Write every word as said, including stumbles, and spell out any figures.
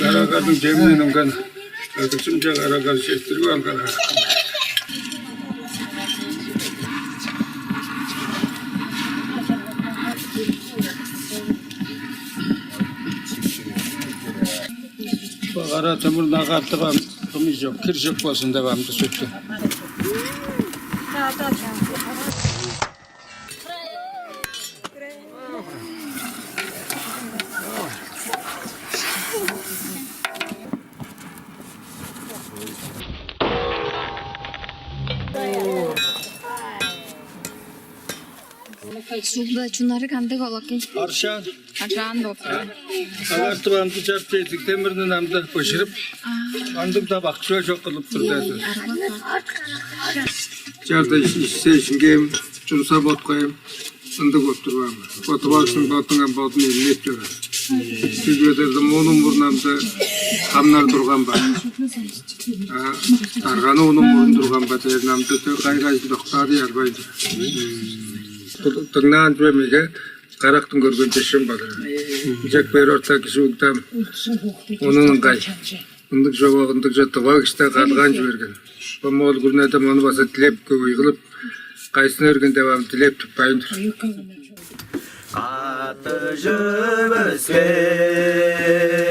Арагазын демнен ынген өдүкчүнче арагаз четтирип алган. Багара тымыр нагартып ам кымы чок, кир чок болзун деп амды сөттү. Сугда чунары кандыг олоки? Аршаан. Аршаан болуп тур. Агартып амды чарт эдик демирни намда бышырып, андыг да бакчыга чок кылып тур дээди. Аргы. Чарда ишсе ишингем чурса боткайым ындыг боп турган. Ботуп алсын ботуңам бодун эмнеп чорар. Сүгөдөрдү муну мурнамды хамнар турган бар. Тарганы ону мурун турган бар. Дээрин амды кайгайын доктаады ярбайн. Дыңнаан чүве меге карактың көрген чешем бар. Жек бер орта кижи угдам. Онун ыңгай. Ындыг чоба ындыгже дывак иште кадыган чүве берген. Бо моол күрүнеде мону база дилеп көй кылып, кайсын өрген деп ам дилеп туппайн тур. Каттыжып өскен